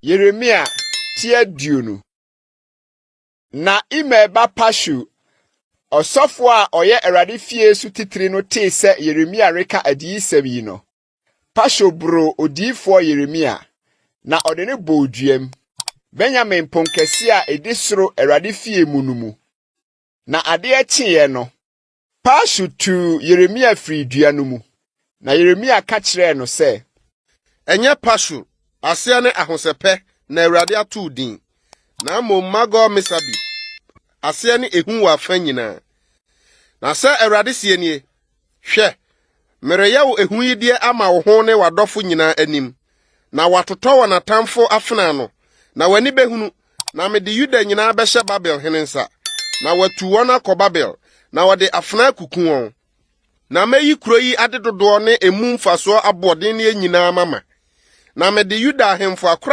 Yeremia ti 20. Na Imer ba Pashur, ɔsɔfo a ɔyɛ Awurade fie so titiri no tee sɛ Yeremia reka adiyisɛm yi no, Pashur boroo odiyifoɔ Yeremia, na ɔde no bɔɔ duam, Benyamin ponkɛse a edi soro Awurade fie mu no mu. Na adeɛ kyeeɛ no, Pashur tuu Yeremia firii dua no mu, na Yeremia ka kyerɛɛ no sɛ, Ɛnyɛ Pashur, aseɛ ne Ahosɛpɛ, na Awurade ato wo din, na mmom Magor-Misabib, aseɛ ne Ehu wɔ afa nyinaa. Na sɛ Awurade seɛ nie, Hwɛ, mereyɛ wo ehuyideɛ ama wo ho ne w'adɔfo nyinaa anim, na wɔatotɔ wɔn atamfo afena ano, na w'ani bɛhunu, na mede Yuda nyinaa bɛhyɛ Babel hene nsa, na watu wɔn akɔ Babel, na wɔde afena akuku wɔn. Na mɛyi kuro yi adedodoɔ ne emu mfasoɔ aboɔdenneɛ nyinaa mama, na mede Yuda ahemfo akora.